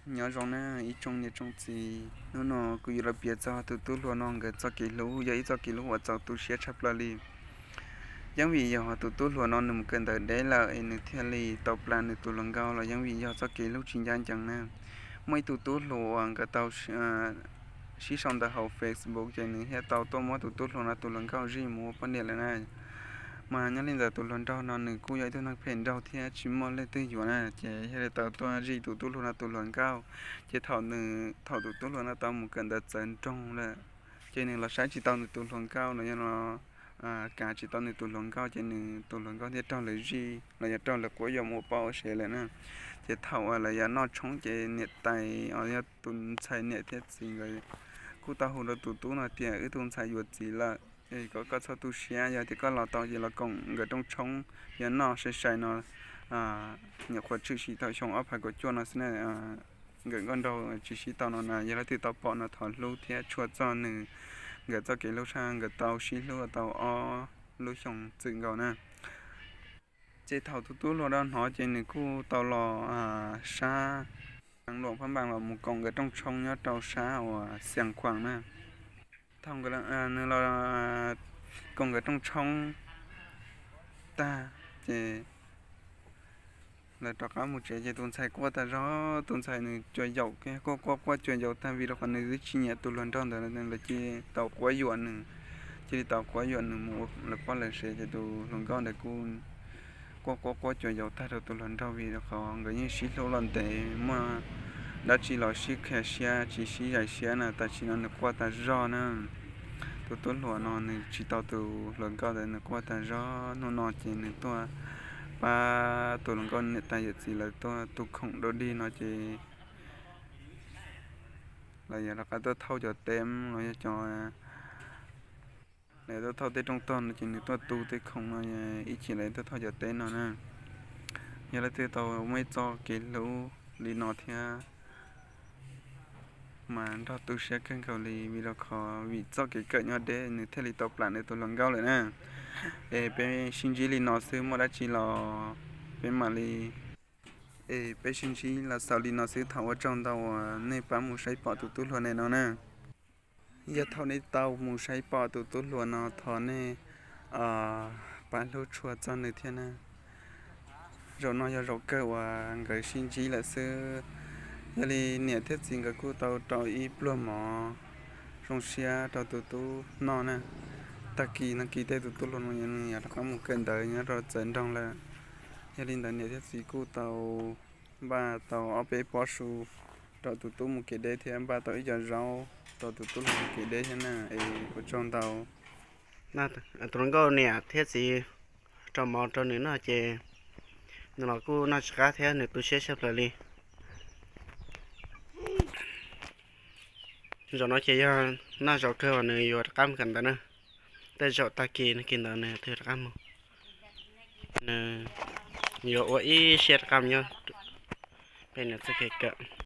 Nyob zoo na ib tsoom niam tsoom txiv, hnub no kuv yuav los piav txog tus tub hluas no nkawd txoj kev hlub, yog ib txoj kev hlub uas txaus tu siab tshaj plaws li. Yeej vim yog tus tub hluas no nws mus kawm ntawv deb lawm es nws thiaj li tau plam nws tus hluas nkauj los yeej vim yog txoj kev hlub tsis ncaj ncees na. Muaj ib tug tub hluas uas nkawd tau sib sau ntawv hauv Facebook ces nws thiaj tau tuaj muab tus tub hluas no tus hluas nkauj zij mus ua poj niam lawm na. Mas nyob li ntawd tus hluas nraug no nws kuj yog ib tug neeg phem nraug thiab tsis muaj leej twg yuav na, ces thiaj li tau tuaj zij tus tub hluas no tus hluas nkauj. Ces thaum nws, thaum tus tub hluas no tau mus kawm ntawv txawv nroog lawm, ces nws los saib tsis tau nws tus hluas nkauj no, yog no kav tsis tau nws tus hluas nkauj ces nws tus hluas nkauj thiaj raug lawv zij los yog raug lawv quab yuam mus ua poj ua sev lawm na. Ces thaum uas lawv yuav noj tshoob ces niam tais, yog tus ntxhais niam thiab txiv nkawd kuj tau hu rau tus tub no tias wb tus ntxhais yuav txiv lawm, es kom koj txhob tu siab, yog tias koj los tau ces los koom nkawd rooj tshoob yuav noj sai sai no, nyuam qhuav tshwm sim thaum xyoo ob phav kaum cuaj no xwb na. Nkawd nkauj nraug tsis sib tau no na, yog leej twg tau pom no thov hlub thiab tshua txog nws, nkawd txoj kev hlub tshaj nkawd tau sib hlub tau ob lub xyoo txwm nkaus na. Ces thaum tus tub hluas no hnov ces nws kuj tau los sab Luam Phab Npas los mus koom nkawd rooj tshoob nyob rau sab uas Xias Khuam na. Thaum nws los koom nkawd rooj tshoob tag ces lawv rov qab mus tsev ces tus ntxhais quaj tag zog, tus ntxhais nws cuag yaum, quaj quaj quaj cuag yaum tag vim rau qhov nws twb tsis nyiam tus hluas nraug ntawd lawm ces tau quab yuam nws, cia li tau quab yuam nws mus ua lawv poj lawv sev ces tus hluas nkauj ntawd kuj quaj quaj quaj cuag yaum tag rau tus hluas nraug vim rau qhov nkawd yeej sib hlub los ntev, muaj dab tsi los sib qhia siab tsis sib zais siab na, tam sim no nws quaj tag zog na. Tus tub hluas no nws tsis tau tus hluas nkauj ntawd nws quaj tag zog, hnub no ces nws tuaj pab tus hluas nkauj niam tais yawm txiv lawv tuaj tu khoom dua dig no ces lawv yuav rov qab tuaj thauj cov teb los yog cov, lawv tuaj thauj tej rooj tog no ces nws tuaj tu tej khoom no, ib chim lawv tuaj thauj cov teb no na. Yog leej twg tau muaj ib txoj kev hlub li no thiab mas nrog tu siab kawg nkaus li vim rau qhov vim txoj kev kawm nyob deb nws thiaj li tau plam nws tus hluas nkauj lawm na. Es peb sib ntsib li no xwb, muaj dab tsi los peb mam li, es peb sib ntsib los xaus li no xwb, thov ua tsaug ntau uas nej pab mus saib pom tus tub hluas ntawm no na. Yog thaum nej tau mus saib pom tus tub hluas no thov nej pab hlub tshua txog nws thiab na. Zaum no yog zaum kawg uas nkawd sib ntsib lawm xwb. Yog li niam thiab txiv nkawd kuj tau rau ib pluag mov zoo siab rau tus tub noj na. Tag kis no kis tej tus tub hluas no yuav rov qab mus kawm ntawv nyob rau txawv nroog lawm. Yog li ntawd niam thiab txiv kuj tau npaj tau ob peb pob su rau tus tub mus kev deb thiab npaj tau ib co zaub rau tus tub hluas mus kev deb thiab na. Es ua tsaug ntau. Tus hluas nkauj niam thiab txiv rau mov rau nws noj ces nws los kuj noj tsis qab thiab nws tu siab tshaj plaws li. Zaum no ces yog noj zaum kawg uas nws yuav rov qab mus kawm ntawv na. Tej zaum tag kis no kis ntawd nws twb rov qab mus, nws yuav ua ib siab rov qab mus nyob pem nws txoj kev kawm.